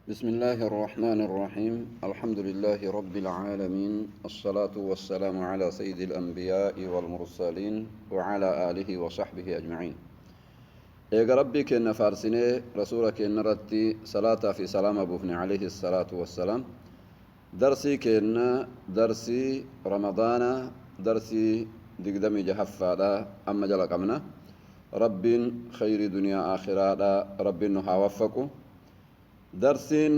بسم الله الرحمن الرحيم. الحمد لله رب العالمين، الصلاة والسلام على سيد الأنبياء والمرسلين وعلى آله وصحبه أجمعين. إيغا ربي كنا فارسني رسولك نرتي صلاة في سلام أبوفني عليه الصلاة والسلام. درسي كنا درسي رمضان درسي دقدمي جهفا أما جلق أمنا رب خير دنيا آخرة رب نها وفقه. درسين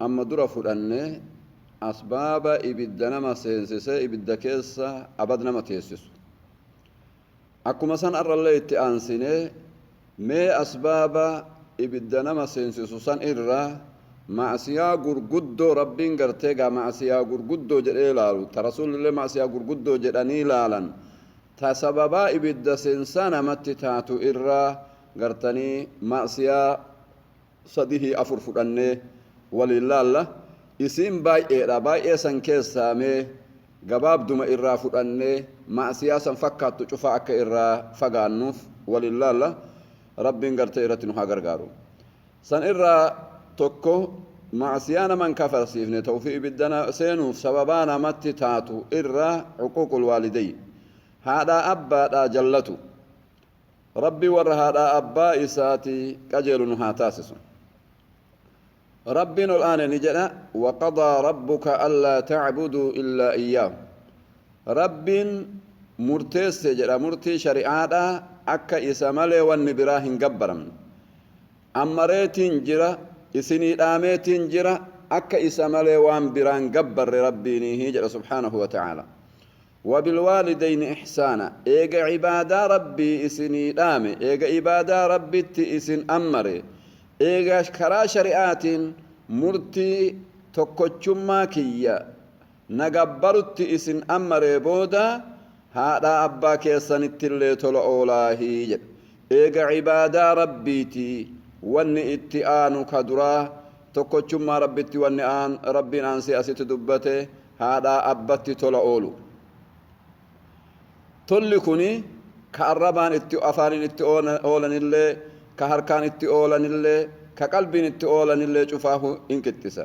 أما درا فلانه أسباب إبدا نما سينسسه إبدا كيسة أبد نما تيسسو أكما سن أرى الله إتئانسينه مي أسباب إبدا نما سينسسو سن إرى معسيا غرغدو ربين غرتيغا معسيا غرغدو جريلالو ترسول الله معسيا غرغدو جراني لالن تسببا إبدا سينسانا متتاتو إرى غرتني معسيا sadihii afur fudhannee waliin laalla. Isiin baay'eedha, baay'ee san keessaa mee gabaabduma irraa fudhannee ma'asiyaa san fakkaattu cufa akka irraa fagaannuuf waliin laalla. Rabbiin gartee irratti nu haa gargaaru. San irraa tokko ma'asiyaa naman kafarsiifne ta'uu fi ibidda seenuuf sababaa namatti taatu irraa cuquuqul waaliday, haadhaa abbaadhaa jallatu. Rabbi warra haadhaa abbaa isaatii qajeelu nu haa taasisu. ربنا الآن نجد وقضى ربك ألا تعبدوا إلا إياه. رب مرتس جرى مرتي شريعة أكا إسمالي والنبراهن قبرم أمريتين جرى إسني آميتين جرى أكا إسمالي وانبران قبر ربيني هجر سبحانه وتعالى. وبالوالدين إحسانا إيغا عبادة ربي إسني آمي إيغا عبادة ربي تئسن أمري eega karaa shari'aatiin murtii tokkochummaa kiyya nagabbarutti isin ammaree booda haadha abbaa keessanittillee tola oolaahii jedhe. Eega cibaadaa rabbiitii wanni itti aanu ka duraa tokkochummaa rabbitti wanni aan rabbiin aansee asitti dubbate haadha abbatti tola oolu. Tolli kuni ka arrabaan itti afaaniin itti oolanillee ka harkaan itti oolanillee ka qalbiin itti oolanillee cufaahu in qixxisa.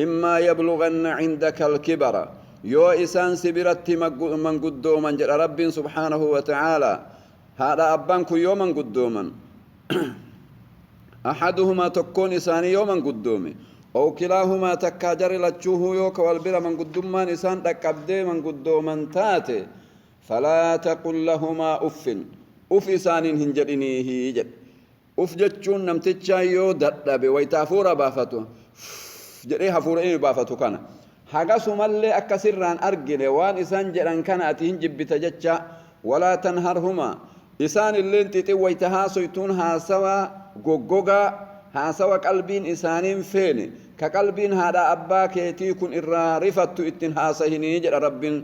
Immaa yablughanna cindaka alkibara yoo isaan si biratti manguddooman jedha rabbiin subhaanahu wa ta'aalaa. Haadha abbaan kun yoo manguddooman ahaduhumaa tokkoon isaanii yoo manguddoome ow kilaahumaa takkaa jari lachuuhuu yoo ka wal bira manguddummaan isaan dhaqqabdee manguddooman taate falaa taqul lahumaa uffin uf isaaniin hin jedhiniihi jedhe. Uf jechuun namtichaa yoo dadhabe wayita hafuura baafatu jedhee hafuura inni baafatu kana hagasumallee akka sirraan argine waan isaan jedhan kana ati hin jibbita jecha. Walaa tanharhumaa isaan illeen xixin wayita haasoytuun haasawa goggogaa haasawa qalbiin isaaniin feene ka qalbiin haadha abbaa keetii kun irraa rifattu ittiin haasahinii jedha rabbiin.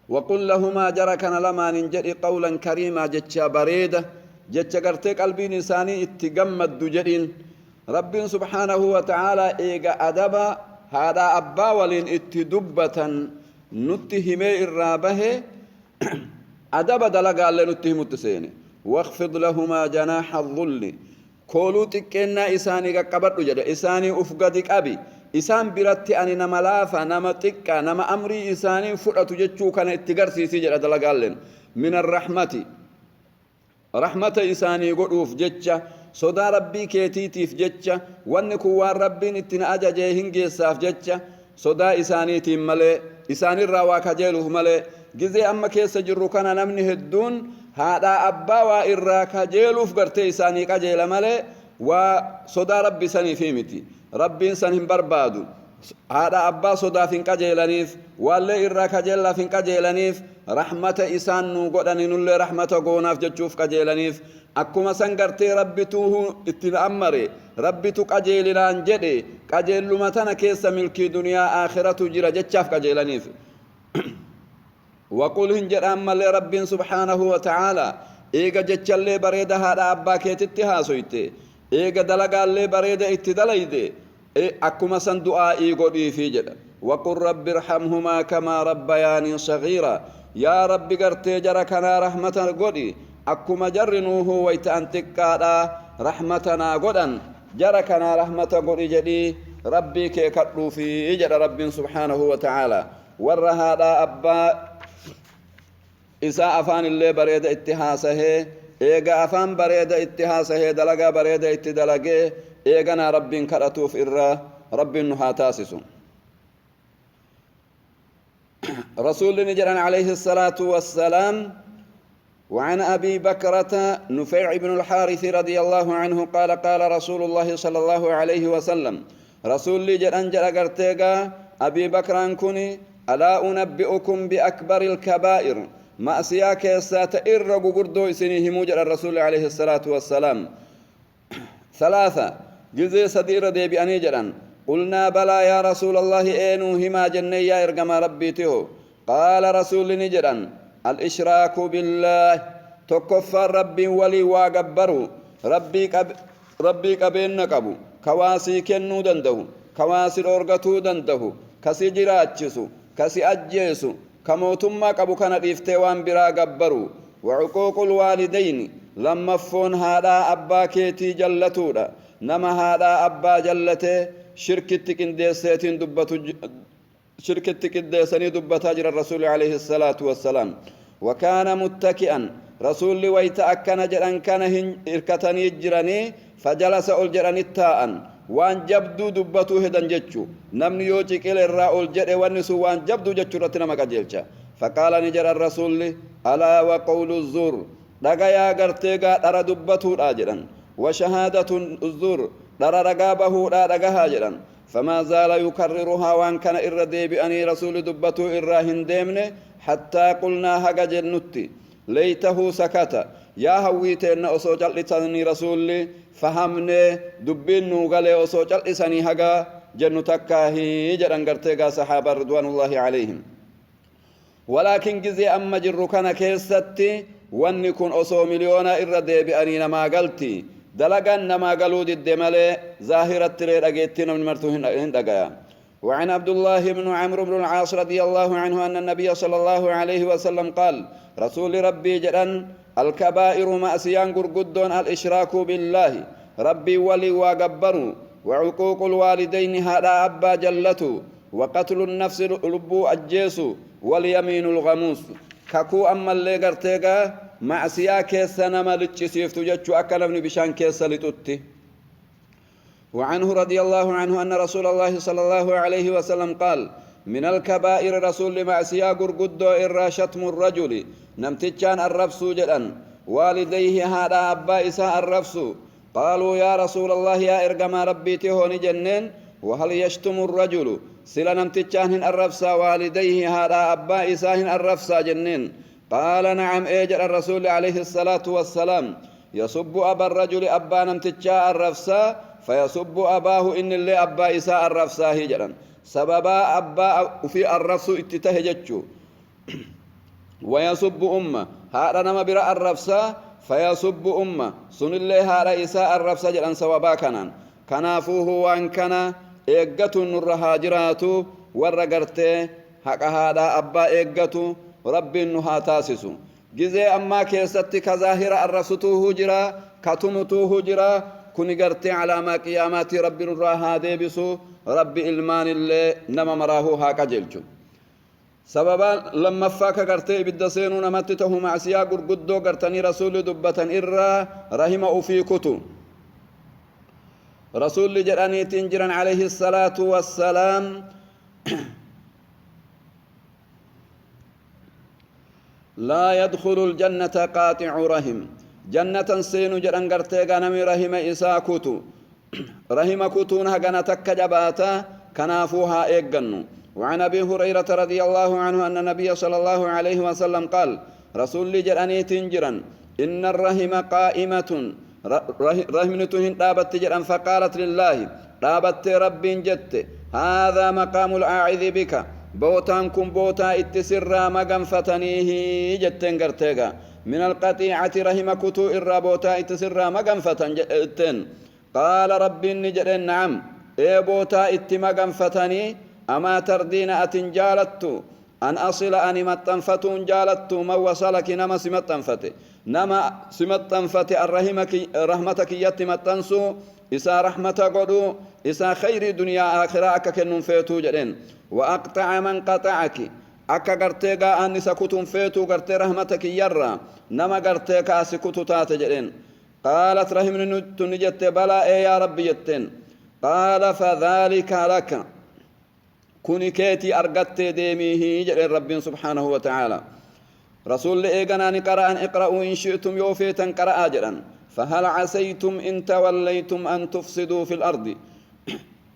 وقل لهما جركن لمان جدي قولا كريما جتشا بريدة جتشا قرتي قلبين إنساني اتقمد جدين. رب سبحانه وتعالى إيغا أدبا هذا أبا ولين اتدبة نتهمي الرابه أدب دلقا اللي نتهم التسيني. واخفض لهما جناح الظل كولو تكينا إساني قبرت جدا إساني أفقدك أبي إسان برتي أني نما لافا نما تكا نما أمري إساني فرأت جتشو كان اتقرسي سيجر دلقا من الرحمة رحمة إساني قدوف جتشا صدا ربي كيتيتيف جتشا وانكو وان ربي نتنا أجاجي هنجيساف جتشا صدا إساني تيمالي إساني الرواك جيلوه مالي جزي أما كيس جرو كان نمني هدون هذا أبا وإراك جيلوف قرتي إساني كجيل مالي وصدا ربي سني فيمتي ربي سنهم بربادو هذا أبا صدا فين كجيلانيف والي إراك جيلا فين كجيلانيف رحمة إسان نو قدني نولي رحمة قوناف جتشوف كجيلانيف أكما سنقرتي ربي توه اتنأمري ربي تو كجيلان جدي كجيل لمتنا كيس ملكي دنيا آخرة جرى جتشاف كجيلانيف. وقل هنجر أما لرب سبحانه وتعالى إيغا جتشالي بريدة هذا أبا كيتتها سويتي إيغا دلقا اللي بريدة اتدليدي أكما سن دعائي قدي في جد. وقل رب ارحمهما كما ربياني صغيرا يا رب قرتي جركنا رحمة قدي أكما جرنوه ويتأنتك رحمتنا قدن. Jara kanaa rahmata godhi jedhii Rabbii kee kadhuufi jedha Rabbiin subhaanahu wa ta'aalaa. Warra haadhaa abbaa isaa afaan illee bareeda itti haasahee, eega afaan bareeda itti haasahee dalagaa bareeda itti dalagee eeganaa Rabbiin kadhatuuf irra Rabbiin nu haa taasisu. Rasuulli ni jedhan alayhi salaatu wassalaam. وعن أبي بكرة نفيع بن الحارث رضي الله عنه قال قال رسول الله صلى الله عليه وسلم رسول لي جران جرى أبي بكر كوني ألا أنبئكم بأكبر الكبائر مأسيا كيسات إر غردو إسني همو الرسول عليه الصلاة والسلام. ثلاثة جزء صدير دي بأني جران قلنا بلى يا رسول الله إينو هما جني يا إرقما ربي تهو. قال رسول نجران الإشراك بالله تكفر ربي ولي واقبرو ربي قبين نقبو كواسي كنو دنده كواسي الأرغتو دنده كسي جراتشسو كسي أجيسو كموتما قبو كان إفتوان برا قبرو. وعقوق الوالدين لما فون هذا أبا كيتي جلتودا نما هذا أبا جلته شركتك انديسيتين دبتو شركتك الديسني دبتا جرى الرسول عليه الصلاة والسلام. وكان متكئا رسول ويتأكن جران كان إركتني جراني فجلس أول التاء وان جبدو دبتو هدن جتشو نمني يوتيك إلى الراء الجر والنسو وان جبدو جتشو رتنا مكجلشا. فقال نجر الرسول ألا وقول الزور دقيا قرتيقا ترى دبتو راجرا وشهادة الزور ترى رقابه لا رقها جرا. فما زال يكررها وان كان إردي بأني رسول دبتو إراهن ديمن حتى قلنا هقا جنتي ليته سكت يا هويت إن أصو جلسني رسولي فهمني دبين نوغالي أصو جلسني هقا جنتكاهي جران قرتيقا صحابة رضوان الله عليهم. ولكن جزي أما جركنا كيستي وان يكون أصو مليونا إردي بأني نما قلتي دلقان نما قالوا دي الدمالي ظاهرة تريد أجيتنا من مرتو هندقيا. وعن عبد الله بن عمرو بن العاص رضي الله عنه أن النبي صلى الله عليه وسلم قال رسول ربي جران الكبائر مأسيان قرقدون الإشراك بالله ربي ولي وقبروا وعقوق الوالدين هذا أبا جلته وقتل النفس لبو أجيس واليمين الغموس ككو أما اللي قرتيقا معصية كيسا نما لتشسيفتو جتشو أكلمني بشان كيسا لتوتي. وعنه رضي الله عنه أن رسول الله صلى الله عليه وسلم قال من الكبائر رسول معصية قرقدو إرى شتم الرجل نمتجان الرفس جدا والديه هذا أبا إساء الرفس. قالوا يا رسول الله يا إرقما ربي تهوني جنين وهل يشتم الرجل سلا نمتجان الرفس والديه هذا أبا إساء الرفس جنين. قال نعم أجر الرسول عليه الصلاة والسلام يسب أبا الرجل أبا نمتجا الرفسا فيسب أباه إن اللي أبا إساء الرفسا هجرا سببا أبا في الرفس اتتهجتشو ويسب أمه هذا نما براء الرفسا فيسب أمه سن اللي هذا إساء الرفسا جرا سببا كنان كنافوه وان كان إيقتو النرهاجراتو ورقرتي حق هذا أبا إيقتو ربي نها تاسسو جزي أما كيستي كظاهرة الرسطوه جرا كتمتوه جرا كوني قرتي على ما قياماتي ربي نراها ديبسو ربي إلمان اللي نما مراهو هاكا جلجو سببا لما فاك قرتي بالدسينو نمتته معسيا قرقدو قرتني رسول دبة إرى رحمه في كتو رسول جراني تنجرا عليه الصلاة والسلام لا يدخل الجنة قاطع رحم جنة سينو جران قرتي غنمي رحم إسا كتو رحم كتونها غنتك جباتا كنافوها إيقنو. وعن أبي هريرة رضي الله عنه أن النبي صلى الله عليه وسلم قال رسول جراني تنجرا إن الرحم قائمة رحمتهن دابت جران فقالت لله دابت رب جت هذا مقام الأعذ بك بوتان كن بوتا اتسرى مقام فتنيه جتن قرتيغا من القطيعة رحم كتو إرى بوتا اتسرى مقام فتن. قال ربي نجرن نعم إيه بوتا اتمقام فتني أما تردين أتنجالت أن أصل أني متنفتون جالت ما وصلك نما سمتنفت نما سمتنفت الرحمك رحمتك يتمتنسو Isaa rahmata godhuu, isaa khayrii duniyaa aakhiraa akka kennu hin feetuu jedheen. Wa aqxa'a man qaxa'aki, akka gartee gaa'aan isa kutu hin feetuu gartee rahmata kiyyarraa nama gartee kaa si kutu taate jedheen. Qaalat, rahimni tun ni jette, balaa, ee yaa Rabbi jetteen. Qaala, fadhaalika laka, kuni keetii argattee deemiihi jedheen Rabbiin subhaanahu wa ta'aala. Rasuulli eeganaa ni qara'an, iqra'uu in shi'tum, yoo feetan qara'aa jedhan. Fahal asaytum in tawallaytum an tufsiduu fil ardi,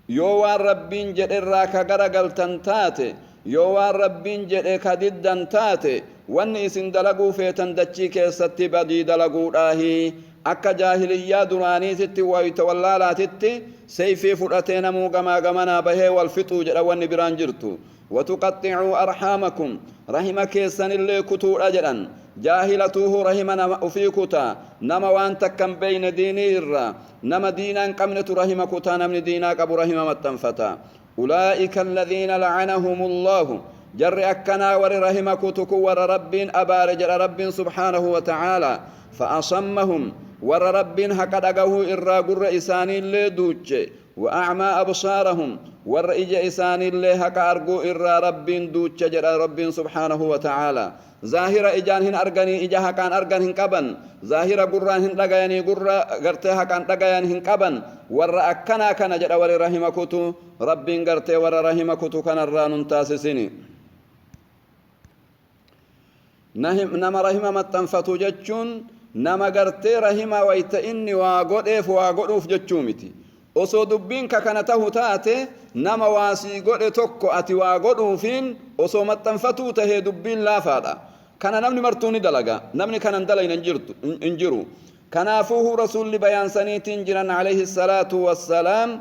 yoo waan Rabbiin jedherraa ka garagaltan taate, yoo waan Rabbiin jedhe ka diddan taate, wanni isin dalaguu feetan dachii keessatti badii dalaguudhaahi. Akka jaahiliyyaa duraaniititti, wayta wallaalaatitti, seyfii fudhatee namuu gamaa gamanaa bahee wal fixuu jedha, wanni biraan jirtu. Watuqaxxicuu arhaamakum, rahima keessanillee kutuudha jedhan. Jaahilatuuhu rahima nama ufii kuta, nama waan takka hin beeyne diinii irraa. Nama diinaa hin qabnetu rahima kutaa, namni diinaa qabu rahima maxxanfata. Ulaa'ika alladhiina la'anahumullaahu, jarri akkanaa warri rahima kutu kun warra Rabbiin abaare jedha Rabbiin subhaanahu wa ta'aalaa. Fa'asammahum, warra Rabbiin haqa dhagahuu irraa gurra isaaniillee duuche. Wa a'maa absaarahum, warra ija isaaniillee haqa arguu irraa Rabbiin duuche jedha Rabbiin subhaanahu wa ta'aalaa. Zaahira ijaan hin arganii, ija haqaan argan hin qaban. Zaahira gurraan hin dhagayanii, gurra gartee haqaan dhagayan hin qaban. Warra akkanaa kana jedha warri rahima kutu. Rabbiin gartee warra rahima kutu kanarraa nun taasisini. Nama rahima maxxanfatu jechuun nama gartee rahima wayta inni waa godheef waa godhuuf jechuu miti. Osoo dubbiin ka kana tahu taate, nama waa sii godhe tokko ati waa godhuufiin osoo maxxanfatuu tahee dubbiin laafaadha. Kana namni martuu ni dalaga. Namni kana hin dalayne hin jiru. Kanaafuuhuu Rasuulli bayaansaniitiin jiran alayhi salaatu wassalaam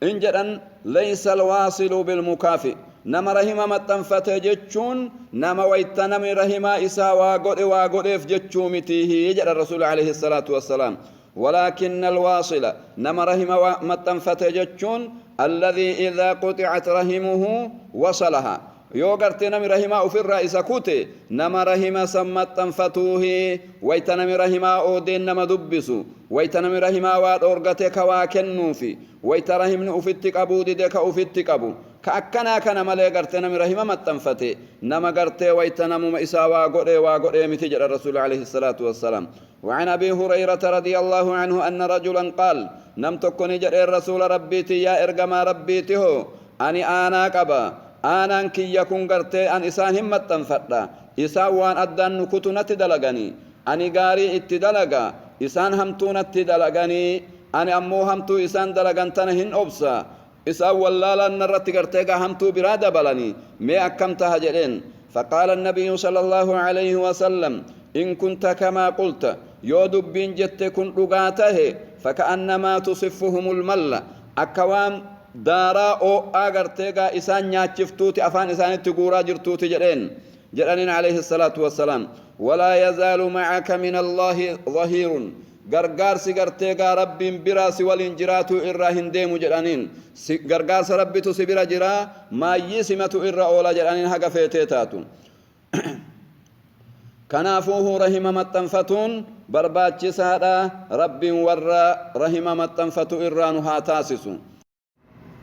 in jedhan, laysa alwaasilu bilmukaafi, nama rahima maxxanfate jechuun nama wayta namni rahimaa isaa waa godhe waa godheef jechuu mitiihi jedhan Rasuulli alayhi salaatu wassalaam. Walaakinna alwaasila, nama rahima maxxanfate jechuun, alladhii idhaa quxicat rahimuhu wasalaha, yoo gartee nami rahimaa ufirraa isa kute nama rahima san maxxanfatuuhi. Wayta nami rahimaa oodeen nama dubbisu, wayta nami rahimaa waa dhoorgate ka waa kennuufi, wayta rahimni ufitti qabuu dide ka ufitti qabu, ka akkanaa kana malee gartee nami rahima maxxanfate nama gartee wayta namuma isaa waa godhee waa godhee miti jedha Rasuuli alayhi salaatu wassalaam. وعن أبي هريرة رضي الله عنه أن رجلا قال، nam tokko ni jedheen Rasuula Rabbiiti, yaa ergamaa Rabbiiti hoo, ani aanaa qaba. Aanaan kiyya kun gartee an isaan hin maxxanfadha. Isaan waan addaan nu kutu natti dalaganii. Ani gaarii itti dalaga, isaan hamtuu natti dalaganii. Ani ammoo hamtuu isaan dalagan tana hin obsa. Isaan wallaalaan narratti gartee gaa hamtuu biraa dabalanii. Mee akkam taha jedheen. Faqaala nabiyyu sallallahu alayhi wasallam, in kunta kamaa qulta, yoo dubbiin jette kun dhugaa tahe, faka'annamaa tusiffuhumul malla, akka waan daaraa oo'aa gartee gaa isaan nyaachiftuuti, afaan isaanitti guuraa jirtuuti jedheen jedhaniin alayhi salaatu wassalaam. Walaa yazaalu ma'aka min Allaahi dhahiirun, gargaarsi gartee gaa Rabbiin biraa si waliin jiraatuu irraa hin deemu jedhaniin. Si gargaarsa Rabbitu si bira jiraa, maayyii simatu irra oola jedhaniin haga feetee taatu. Kanaafuuhuu rahima maxxanfatuun barbaachisaadha. Rabbiin warra rahima maxxanfatu irraa nu haa taasisu.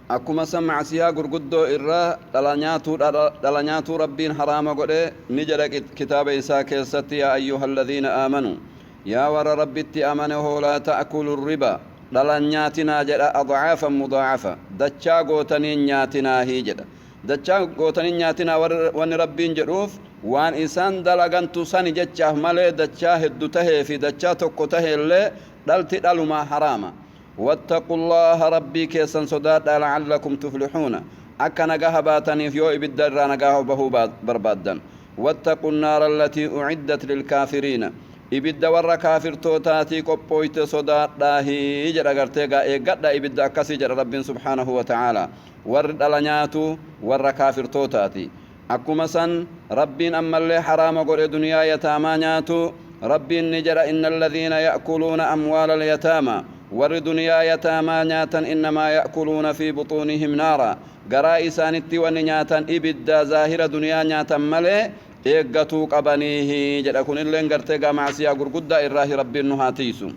Akkuma san ma'siyaa gurguddoo irraa dhala nyaatuudha. Dhala nyaatuu Rabbiin haraama godhe. Ni jedha kitaaba isaa keessatti, yaa ayyuhalladhiina aamanuu, yaa warra Rabbitti amane hoo, laa ta'kulu riba, dhala nyaatinaa jedha, adcaafan mudaacafa, dachaa gootaniin nyaatinaahi jedha. Dachaa gootaniin nyaatinaa wanni Rabbiin jedhuuf waan isaan dalagantu sani jechaaf malee, dachaa heddu tahee fi dachaa tokko taheellee dhalti dhalumaa haraama. Wattaqullaaha, Rabbii keessan sodaadhaa, la'allakum tuflixuuna, akka nagaha baataniif, yoo ibidda irraa nagaha bahuu barbaaddan. Wattaqu nnaara allatii uciddat lilkaafiriina, ibidda warra kaafirtootaatii qophooyte sodaadhaahi jedha. Gartee gaa eeggadha ibidda akkasii jedha Rabbiin subhaanahu wa ta'aalaa. Warri dhala nyaatu warra kaafirtootaati. Akkuma san Rabbiin ammallee haraama godhe duniyaa yataamaa nyaatu. Rabbiin ni jedha, inna alladhiina ya'kuluuna amwaala alyataama, warri duniyaa yataamaa nyaatan, innamaa ya'kuluuna fi buxuunihim naara, garaa isaanitti wanni nyaatan ibidda. Zaahira duniyaa nyaatan malee eeggatuu qabaniihi jedha. Kunilleen gartee gaa macsiyaa gurguddaa irraahi. Rabbiin nu haa tiisu.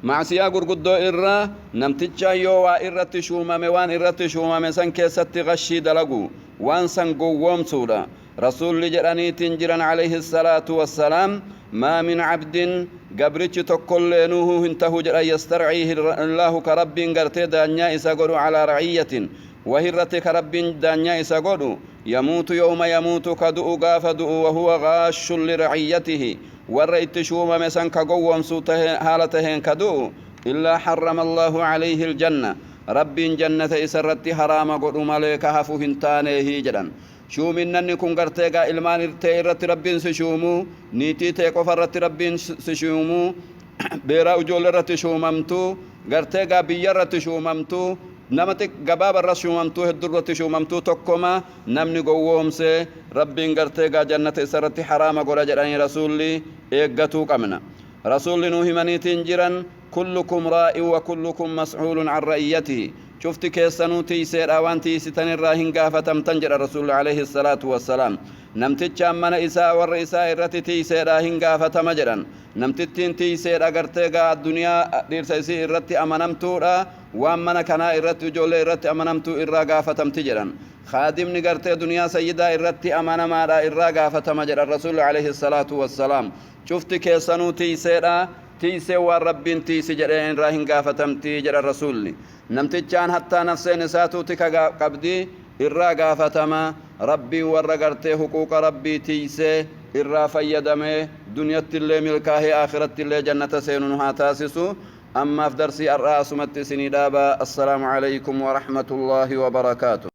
Macsiyaa gurguddoo irraa namtichaan yoo waa irratti shuumame waan irratti shuumame san keessatti gashii dalagu, waan san gowwoomsuudha. Rasuulli jedhaniitiin jiran alayhi salaatu wassalaam, maa min cabdin, gabrichi tokkolleenuuhu hin tahu jedhan, yastarciihi Allaahu, ka Rabbiin gartee daanyaa isa godhu, calaa raciyyatin, wahirratti ka Rabbiin daanyaa isa godhu, yamuutu yawma yamuutu, ka du'u gaafa du'u, wahuwa gaashun liraciyyatihi, warra itti shuumame san ka gowwoomsu haala taheen ka du'u, illaa harrama Allaahu calayhi aljanna, Rabbiin jannata isa irratti haraama godhu malee ka hafu hin taaneehi jedhan. Shuuminnanni kun gartee gaa ilmaan tee irratti Rabbiin si shuumuu, niitii tee qofa irratti Rabbiin si shuumuu, beeraa ijoollee irratti shuumamtuu, gartee gaa biyya irratti shuumamtuu, nama gabaaba irra shuumamtuu, hedduu irratti shuumamtuu, tokkoma. Namni gowwoomse Rabbiin gartee gaa jannata isa irratti haraama godha jedhanii Rasuulli. Eeggatuu qabna. Rasuulli nuu himaniitiin jiran, kullukum raa'in wa kullukum mas'uulun an ra'iyyatihi, cufti keessanuu tiyseedha, waan tiysitanirraa hin gaafatamtan jedha Rasuulli alayhi salaatu wassalaam. Namtichaan mana isaa warra isaa irratti tiyseedha hin gaafatama jedhan. Namtittiin tiyseedha, gartee gaa addunyaa dhiirsa isii irratti amanamtuudha, waan mana kanaa irratti, ijoollee irratti amanamtuu irraa gaafatamti jedhan. Khaadimni gartee duniyaa sayyidaa irratti amanamaadha, irraa gaafatama jedhan Rasuulli alayhi salaatu wassalaam. Cufti keessanuu tiyseedha, tiysee waan Rabbiin tiysi jedheen irraa hin gaafatamti jedhan Rasuulli. Namtichaan hattaa nafseen isaatuu tika qabdi, irraa gaafatama. Rabbiin warra gartee huquuqa Rabbii tiysee irraa fayyadamee dunyatti illee milkaahee akhiratti illee jannata seenu nu haa taasisu. Ammaaf darsii har'aa asumatti isinii dhaaba. Assalaamu alaykum warahmatullaahi wabarakaatu.